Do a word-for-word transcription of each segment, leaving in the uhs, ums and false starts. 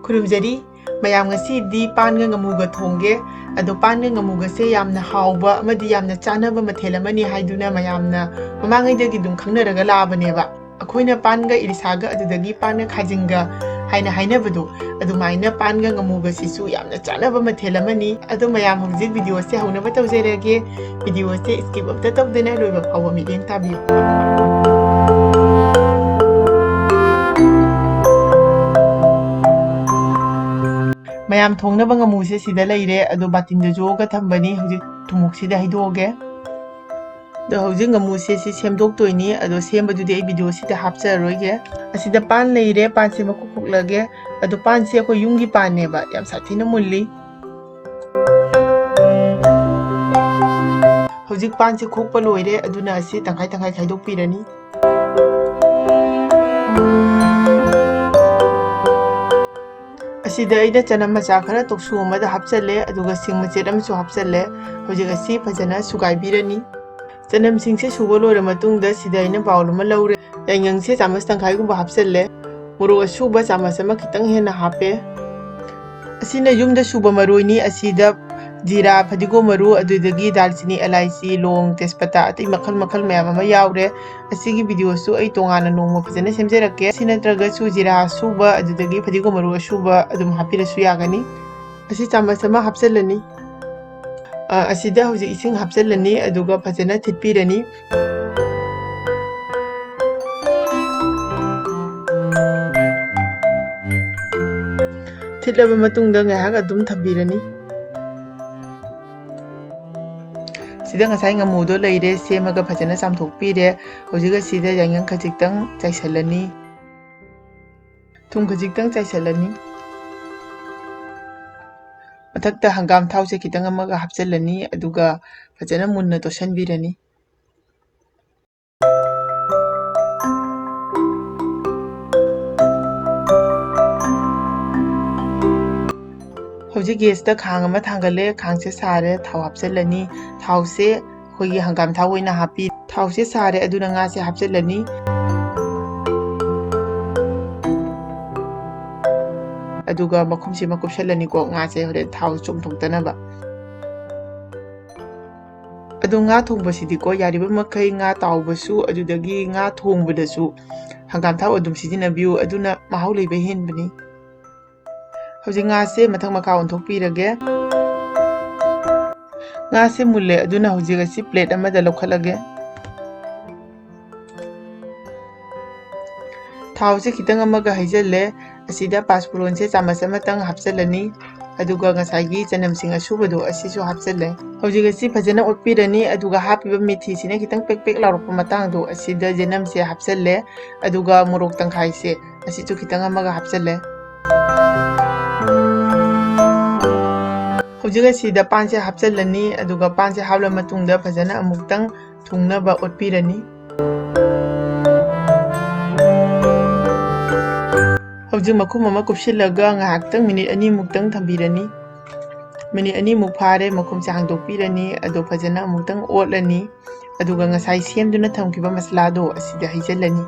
ꯈꯨꯔꯨꯝꯖꯔꯤ꯫ ꯃꯌꯥꯝ, ꯉꯁꯤꯗꯤ ꯄꯥꯟꯒ ꯉꯥꯃꯨꯒ ꯊꯣꯡꯒꯦ꯫ ꯑꯗꯣ ꯄꯥꯟꯒ ꯉꯥꯃꯨꯒꯁꯦ ꯌꯥꯝꯅ ꯍꯥꯎꯕ ꯑꯃꯗꯤ ꯌꯥꯝꯅ ꯆꯥꯅꯕ ꯃꯊꯦꯜ ꯑꯃꯅꯤ ꯍꯥꯏꯗꯨꯅ ꯃꯌꯥꯝꯅ ꯃꯃꯥꯡꯉꯩꯗꯒꯤ ꯑꯗꯨꯝ ꯈꯪꯅꯔꯒ ꯂꯥꯛꯑꯕꯅꯦꯕ꯫ ꯑꯩꯈꯣꯏꯅ ꯄꯥꯟꯒ ꯏꯂꯤꯁꯥꯒ ꯑꯗꯨꯗꯒꯤ ꯄꯥꯟꯒ ꯈꯥꯖꯤꯡꯒ ꯍꯥꯏꯅ ꯍꯥꯏꯅꯕꯗꯣ, ꯑꯗꯨꯃꯥꯏꯅ ꯄꯥꯟꯒ ꯉꯥꯃꯨꯒꯁꯤꯁꯨ ꯌꯥꯝꯅ ꯆꯥꯅꯕ ꯃꯊꯦꯜ ꯑꯃꯅꯤ꯫ ꯑꯗꯣ ꯃꯌꯥꯝ, ꯍꯧꯖꯤꯛ ꯚꯤꯗꯤꯑꯣꯁꯦ ꯍꯧꯅꯕ ꯇꯧꯖꯔꯒꯦ꯫ ꯚꯤꯗꯤꯑꯣꯁꯦ skip ꯑꯝꯇ ꯇꯧꯗꯅ ꯂꯣꯏꯕ ꯐꯥꯎꯕ ꯃꯤꯠꯌꯦꯡ ꯇꯥꯕꯤꯌꯨ꯫ ꯃꯌꯥꯝ, ꯊꯣꯡꯅꯕ ꯉꯥꯃꯨꯁꯦ ꯁꯤꯗ ꯂꯩꯔꯦ꯫ ꯑꯗꯣ ꯕꯥꯇꯤꯟꯗ ꯌꯣꯛꯑꯒ ꯊꯝꯕꯅꯤ꯫ ꯍꯧꯖꯤꯛ ꯊꯨꯝꯃꯣꯛꯁꯤꯗ ꯍꯩꯗꯣꯛꯑꯒꯦ꯫ ꯑꯗꯣ ꯍꯧꯖꯤꯛ ꯉꯥꯃꯨꯁꯦ ꯁꯤ ꯁꯦꯝꯗꯣꯛꯇꯣꯏꯅꯤ꯫ ꯑꯗꯣ ꯁꯦꯝꯕꯗꯨꯗꯤ ꯑꯩ ꯚꯤꯗꯤꯑꯣꯁꯤꯗ ꯍꯥꯞꯆꯔꯔꯣꯏꯒꯦ꯫ ꯑꯁꯤꯗ ꯄꯥꯟ ꯂꯩꯔꯦ꯫ ꯄꯥꯟꯁꯦ ꯃꯈꯨ ꯈꯣꯛꯂꯒꯦ꯫ ꯑꯗꯣ ꯄꯥꯟꯁꯦ ꯑꯩꯈꯣꯏ ꯌꯨꯝꯒꯤ ꯄꯥꯟꯅꯦꯕ, ꯌꯥꯝ ꯁꯥꯊꯤꯅ ꯃꯨꯜꯂꯤ꯫ ꯍꯧꯖꯤꯛ ꯄꯥꯟꯁꯦ ꯈꯣꯛꯄ ꯂꯣꯏꯔꯦ, ꯑꯗꯨꯅ ꯑꯁꯤ ꯇꯪꯈꯥꯏ ꯇꯪꯈꯥꯏ ꯈꯥꯏꯗꯣꯛꯄꯤꯔꯅꯤ꯫ ꯑꯁꯤꯗ ꯑꯩꯅ ꯆꯅꯝ ꯃꯆꯥ ꯈꯔ ꯇꯣꯛꯁꯨ ꯑꯃꯗ ꯍꯥꯞꯆꯜꯂꯦ, ꯑꯗꯨꯒ ꯁꯤꯡ ꯃꯆꯦꯠ ꯑꯃꯁꯨ ꯍꯥꯞꯆꯜꯂꯦ꯫ ꯍꯧꯖꯤꯛ ꯑꯁꯤ ꯐꯖꯅ ꯁꯨꯒꯥꯏꯕꯤꯔꯅꯤ꯫ ꯆꯅꯝꯁꯤꯡꯁꯦ ꯁꯨꯕ ꯂꯣꯏꯔ ꯃꯇꯨꯡꯗ ꯁꯤꯗ ꯑꯩꯅ bowl ꯑꯃ ꯂꯧꯔꯦ꯫ ꯌꯥꯏꯉꯪꯁꯦ ꯆꯥꯃꯁ ꯇꯪꯈꯥꯏꯒꯨꯝꯕ ꯍꯥꯞꯆꯜꯂꯦ꯫ ꯃꯣꯔꯣꯛ ꯑꯁꯨꯕ ꯆꯥꯃꯁ ꯑꯃ ꯈꯤꯇꯪ ꯍꯦꯟꯅ ꯍꯥꯞꯄꯦ꯫ ꯑꯁꯤꯅ ꯌꯨꯝꯗ ꯁꯨꯕ ꯃꯔꯣꯏꯅꯤ꯫ ꯑꯁꯤꯗ ꯖꯤꯔꯥ, ꯐꯗꯤꯒꯣꯝ ꯃꯔꯨ, ꯑꯗꯨꯗꯒꯤ ꯗꯥꯜꯆꯤꯅꯤ, ꯑꯦꯂꯥꯏꯆꯤ, ꯂꯣꯡ, ꯇꯦꯖꯄꯇꯥ, ꯑꯇꯩ ꯃꯈꯜ ꯃꯈꯜ ꯃꯌꯥꯝ ꯑꯃ ꯌꯥꯎꯔꯦ꯫ ꯑꯁꯤꯒꯤ ꯚꯤꯗꯤꯑꯣꯁꯨ ꯑꯩ ꯇꯣꯉꯥꯟꯅ ꯅꯣꯡꯃ ꯐꯖꯅ ꯁꯦꯝꯖꯔꯛꯀꯦ꯫ ꯁꯤ ꯅꯠꯇ꯭ꯔꯒꯁꯨ ꯖꯤꯔꯥ ꯑꯁꯨꯕ, ꯑꯗꯨꯗꯒꯤ ꯐꯗꯤꯒꯣꯝ ꯃꯔꯨ ꯑꯁꯨꯕ ꯑꯗꯨꯝ ꯍꯥꯞꯄꯤꯔꯁꯨ ꯌꯥꯒꯅꯤ꯫ ꯑꯁꯤ ꯆꯥꯃꯁ ꯑꯃ ꯍꯥꯞꯆꯤꯜꯂꯅꯤ꯫ ꯑ, ꯑꯁꯤꯗ ꯍꯧꯖꯤꯛ ꯏꯁꯤꯡ ꯍꯥꯞꯆꯤꯜꯂꯅꯤ, ꯑꯗꯨꯒ ꯐꯖꯅ ꯊꯤꯠꯄꯤꯔꯅꯤ꯫ ꯊꯤꯠꯂꯕ ꯃꯇꯨꯡꯗ ꯉꯥꯏꯍꯥꯛ ꯑꯗꯨꯝ ꯊꯝꯕꯤꯔꯅꯤ꯫ ꯁꯤꯗ ꯉꯁꯥꯏ ꯉꯥꯃꯨꯗꯣ ꯂꯩꯔꯦ, ꯁꯦꯝꯃꯒ ꯐꯖꯅ ꯆꯥꯝꯊꯣꯛꯄꯤꯔꯦ꯫ ꯍꯧꯖꯤꯛ ꯑꯁꯤꯗ ꯌꯥꯏꯉꯪ ꯈꯖꯤꯛꯇꯪ ꯆꯥꯏꯁꯤꯜꯂꯅꯤ, ꯊꯨꯝ ꯈꯖꯤꯛꯇꯪ ꯆꯥꯏꯁꯤꯜꯂꯅꯤ꯫ ꯃꯊꯛꯇ ꯍꯪꯒꯥꯝ ꯊꯥꯎꯁꯦ ꯈꯤꯇꯪ ꯑꯃꯒ ꯍꯥꯞꯆꯤꯜꯂꯅꯤ, ꯑꯗꯨꯒ ꯐꯖꯅ ꯃꯨꯟꯅ ꯇꯣꯠꯁꯤꯟꯕꯤꯔꯅꯤ꯫ ꯍꯧꯖꯤꯛ gas ꯇ ꯈꯥꯡ ꯑꯃ ꯊꯥꯡꯒꯠꯂꯦ, ꯈꯥꯡꯁꯦ ꯁꯥꯔꯦ, ꯊꯥꯎ ꯍꯥꯞꯆꯤꯜꯂꯅꯤ꯫ ꯊꯥꯎꯁꯦ ꯑꯩꯈꯣꯏꯒꯤ ꯍꯪꯒꯥꯝ ꯊꯥꯎ ꯑꯣꯏꯅ ꯍꯥꯞꯄꯤ꯫ ꯊꯥꯎꯁꯦ ꯁꯥꯔꯦ, ꯑꯗꯨꯅ ꯉꯥꯁꯦ ꯍꯥꯞꯆꯤꯜꯂꯅꯤ꯫ ꯑꯗꯨꯒ ꯃꯈꯨꯝꯁꯤꯃ ꯀꯨꯞꯁꯜꯂꯅꯤꯀꯣ, ꯉꯥꯁꯦ ꯍꯣꯔꯦꯟ ꯊꯥꯎ ꯆꯣꯡꯊꯣꯛꯇꯅꯕ꯫ ꯑꯗꯣ ꯉꯥ ꯊꯣꯡꯕꯁꯤꯗꯤꯀꯣ, ꯌꯥꯔꯤꯕ ꯃꯈꯩ ꯉꯥ ꯇꯥꯎꯕꯁꯨ, ꯑꯗꯨꯗꯒꯤ ꯉꯥ ꯊꯣꯡꯕꯗꯁꯨ ꯍꯪꯒꯥꯝ ꯊꯥꯎ ꯑꯗꯨꯝ ꯁꯤꯖꯤꯟꯅꯕꯤꯌꯨ, ꯑꯗꯨꯅ ꯃꯍꯥꯎ ꯂꯩꯕ ꯍꯦꯟꯕꯅꯤ꯫ ꯍꯧꯖꯤꯛ ꯉꯥꯁꯦ ꯃꯊꯛ ꯃꯈꯥ ꯑꯣꯟꯊꯣꯛꯄꯤꯔꯒꯦ꯫ ꯉꯥꯁꯦ ꯃꯨꯜꯂꯦ, ꯑꯗꯨꯅ ꯍꯧꯖꯤꯛ ꯑꯁꯤ plate ꯑꯃꯗ ꯂꯧꯈꯠꯂꯒꯦ꯫ ꯊꯥꯎꯁꯦ ꯈꯤꯇꯪ ꯑꯃꯒ ꯍꯩꯖꯜꯂꯦ꯫ ꯑꯁꯤꯗ ꯄꯥꯁꯄꯨꯔꯣꯟꯁꯦ ꯆꯥꯃꯁ ꯑꯃꯇꯪ ꯍꯥꯞꯆꯜꯂꯅꯤ꯫ ꯑꯗꯨꯒ ꯉꯁꯥꯏꯒꯤ ꯆꯅꯝꯁꯤꯡ ꯑꯁꯨꯕꯗꯣ ꯑꯁꯤꯁꯨ ꯍꯥꯞꯆꯜꯂꯦ꯫ ꯍꯧꯖꯤꯛ ꯑꯁꯤ ꯐꯖꯅ ꯑꯣꯠꯄꯤꯔꯅꯤ꯫ ꯑꯗꯨꯒ ꯍꯥꯞꯄꯤꯕ ꯃꯤꯊꯤꯁꯤꯅ ꯈꯤꯇꯪ ꯄꯦꯛ ꯄꯦꯛ ꯂꯥꯎꯔꯛꯄ ꯃꯇꯥꯡꯗꯣ ꯑꯁꯤꯗ ꯆꯅꯝꯁꯦ ꯍꯥꯞꯆꯜꯂꯦ꯫ ꯑꯗꯨꯒ ꯃꯣꯔꯣꯛ ꯇꯪꯈꯥꯏꯁꯦ ꯑꯁꯤꯁꯨ ꯈꯤꯇꯪ ꯑꯃꯒ ꯍꯥꯞꯆꯜꯂꯦ꯫ ꯍꯧꯖꯤꯛ ꯑꯁꯤꯗ ꯄꯥꯟꯁꯦ ꯍꯥꯞꯆꯜꯂꯅꯤ꯫ ꯑꯗꯨꯒ ꯄꯥꯟꯁꯦ ꯍꯥꯞꯂ ꯃꯇꯨꯡꯗ ꯐꯖꯅ ꯑꯃꯨꯛꯇꯪ ꯊꯨꯡꯅꯕ ꯑꯣꯠꯄꯤꯔꯅꯤ꯫ ꯍꯧꯖꯤꯛ ꯃꯈꯨꯝ ꯑꯃ ꯀꯨꯞꯁꯤꯜꯂꯒ ꯉꯥꯏꯍꯥꯛꯇꯪ ꯃꯤꯅꯤꯠ ꯑꯅꯤꯃꯨꯛꯇꯪ ꯊꯝꯕꯤꯔꯅꯤ꯫ ꯃꯤꯅꯤꯠ ꯑꯅꯤꯃꯨꯛ ꯐꯥꯔꯦ, ꯃꯈꯨꯝꯁꯦ ꯍꯥꯡꯗꯣꯛꯄꯤꯔꯅꯤ꯫ ꯑꯗꯣ ꯐꯖꯅ ꯑꯃꯨꯛꯇꯪ ꯑꯣꯠꯂꯅꯤ꯫ ꯑꯗꯨꯒ ꯉꯁꯥꯏ ꯁꯦꯝꯗꯨꯅ ꯊꯝꯈꯤꯕ ꯃꯁꯂꯥꯗꯣ ꯑꯁꯤꯗ ꯍꯩꯖꯤꯜꯂꯅꯤ꯫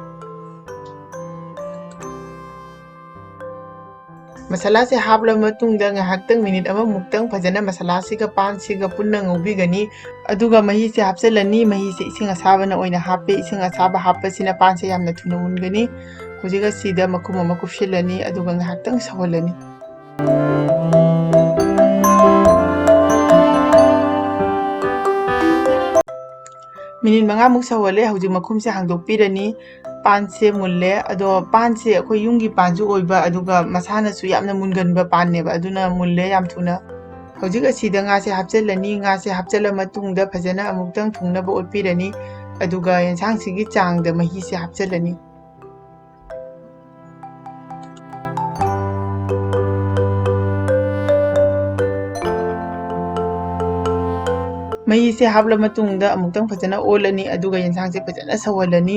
ꯃꯁꯥꯂꯥꯁꯦ ꯍꯥꯞꯂꯕ ꯃꯇꯨꯡꯗ ꯉꯥꯏꯍꯥꯛꯇꯪ ꯃꯤꯅꯤꯠ ꯑꯃꯃꯨꯛꯇꯪ ꯐꯖꯅ ꯃꯁꯥꯂꯥꯁꯤꯒ ꯄꯥꯟꯁꯤꯒ ꯄꯨꯟꯅ ꯉꯧꯕꯤꯒꯅꯤ꯫ ꯑꯗꯨꯒ ꯃꯍꯤꯁꯦ ꯍꯥꯞꯆꯤꯜꯂꯅꯤ꯫ ꯃꯍꯤꯁꯦ ꯏꯁꯤꯡ ꯑꯁꯥꯕꯅ ꯑꯣꯏꯅ ꯍꯥꯞꯄꯦ꯫ ꯏꯁꯤꯡ ꯑꯁꯥꯕ ꯍꯥꯞꯄꯁꯤꯅ ꯄꯥꯟꯁꯦ ꯌꯥꯝꯅ ꯊꯨꯅ ꯃꯨꯟꯒꯅꯤ꯫ ꯍꯧꯖꯤꯛ ꯑꯁꯤꯗ ꯃꯈꯨꯝ ꯑꯃ ꯀꯨꯞꯁꯤꯜꯂꯅꯤ, ꯑꯗꯨꯒ ꯉꯥꯏꯍꯥꯛꯇꯪ ꯁꯧꯍꯜꯂꯅꯤ꯫ ꯃꯤꯅꯤꯠ ꯃꯉꯥꯃꯨꯛ ꯁꯧꯍꯜꯂꯦ꯫ ꯍꯧꯖꯤꯛ ꯃꯈꯨꯝꯁꯦ ꯍꯥꯡꯗꯣꯛꯄꯤꯔꯅꯤ꯫ ꯄꯥꯟꯁꯦ ꯃꯨꯜꯂꯦ꯫ ꯑꯗꯣ ꯄꯥꯟꯁꯦ ꯑꯩꯈꯣꯏ ꯌꯨꯝꯒꯤ ꯄꯥꯟꯁꯨ ꯑꯣꯏꯕ, ꯑꯗꯨꯒ ꯃꯁꯥꯅꯁꯨ ꯌꯥꯝꯅ ꯃꯨꯟꯒꯟꯕ ꯄꯥꯟꯅꯦꯕ, ꯑꯗꯨꯅ ꯃꯨꯜꯂꯦ ꯌꯥꯝ ꯊꯨꯅ꯫ ꯍꯧꯖꯤꯛ ꯑꯁꯤꯗ ꯉꯥꯁꯦ ꯍꯥꯞꯆꯤꯜꯂꯅꯤ꯫ ꯉꯥꯁꯦ ꯍꯥꯞꯆꯤꯜꯂ ꯃꯇꯨꯡꯗ ꯐꯖꯅ ꯑꯃꯨꯛꯇꯪ ꯊꯨꯡꯅꯕ ꯑꯣꯠꯄꯤꯔꯅꯤ꯫ ꯑꯗꯨꯒ ꯌꯦꯟꯁꯥꯡꯁꯤꯒꯤ ꯆꯥꯡꯗ ꯃꯍꯤꯁꯦ ꯍꯥꯞꯆꯤꯜꯂꯅꯤ꯫ ꯃꯍꯤꯁꯦ ꯍꯥꯞꯂ ꯃꯇꯨꯡꯗ ꯑꯃꯨꯛꯇꯪ ꯐꯖꯅ ꯑꯣꯠꯂꯅꯤ, ꯑꯗꯨꯒ ꯌꯦꯟꯁꯥꯡꯁꯦ ꯐꯖꯅ ꯁꯧꯍꯜꯂꯅꯤ꯫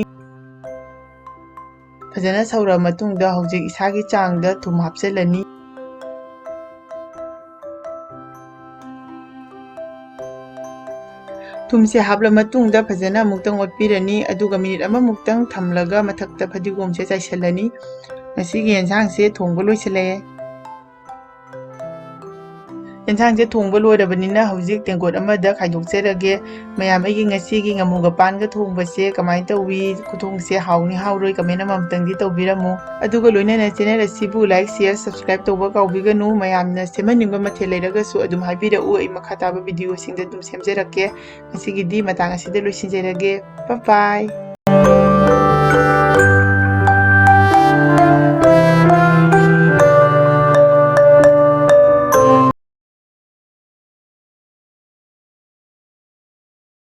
ꯐꯖꯅ ꯁꯧꯔ ꯃꯇꯨꯡꯗ ꯍꯧꯖꯤꯛ ꯏꯁꯥꯒꯤ ꯆꯥꯡꯗ ꯊꯨꯝ ꯍꯥꯞꯆꯤꯜꯂꯅꯤ꯫ ꯊꯨꯝꯁꯦ ꯍꯥꯞꯂ ꯃꯇꯨꯡꯗ ꯐꯖꯅ ꯑꯃꯨꯛꯇꯪ ꯑꯣꯠꯄꯤꯔꯅꯤ, ꯑꯗꯨꯒ ꯃꯤꯅꯤꯠ ꯑꯃꯃꯨꯛꯇꯪ ꯊꯝꯂꯒ ꯃꯊꯛꯇ ꯐꯗꯤꯒꯣꯝꯁꯦ ꯆꯥꯏꯁꯤꯜꯂꯅꯤ꯫ ꯉꯁꯤꯒꯤ ꯌꯦꯟꯁꯥꯡꯁꯦ ꯊꯣꯡꯕ ꯂꯣꯏꯁꯤꯜꯂꯛꯑꯦ꯫ ꯌꯦꯟꯁꯥꯡꯁꯦ ꯊꯣꯡꯕ ꯂꯣꯏꯔꯕꯅꯤꯅ ꯍꯧꯖꯤꯛ ꯇꯦꯡꯀꯣꯠ ꯑꯃꯗ ꯈꯥꯏꯗꯣꯛꯆꯔꯒꯦ꯫ ꯃꯌꯥꯝ ꯑꯩꯒꯤ ꯉꯁꯤꯒꯤ ꯉꯥꯃꯨꯒ ꯄꯥꯟꯒ ꯊꯣꯡꯕꯁꯦ ꯀꯃꯥꯏꯅ ꯇꯧꯋꯤ, ꯈꯨꯊꯣꯡꯁꯦ ꯍꯥꯎꯅꯤ ꯍꯥꯎꯔꯣꯏ comment ꯑꯃꯃꯝꯇꯪꯗꯤ ꯇꯧꯕꯤꯔꯝꯃꯨ꯫ ꯑꯗꯨꯒ ꯂꯣꯏꯅꯅ channel ꯑꯁꯤꯕꯨ like, share, subscribe ꯇꯧꯕ ꯀꯥꯎꯕꯤꯒꯅꯨ꯫ ꯃꯌꯥꯝꯅ ꯁꯦꯝꯍꯟꯅꯤꯡꯕ ꯃꯊꯦꯜ ꯂꯩꯔꯒꯁꯨ ꯑꯗꯨꯝ ꯍꯥꯏꯕꯤꯔꯛꯎ, ꯑꯩ ꯃꯈꯥ ꯇꯥꯕ videoꯁꯤꯡꯗ ꯑꯗꯨꯝ ꯁꯦꯝꯖꯔꯛꯀꯦ꯫ ꯉꯁꯤꯒꯤꯗꯤ ꯃꯇꯥꯡ ꯑꯁꯤꯗ ꯂꯣꯏꯁꯤꯟꯖꯔꯒꯦ꯫ Bye bye꯫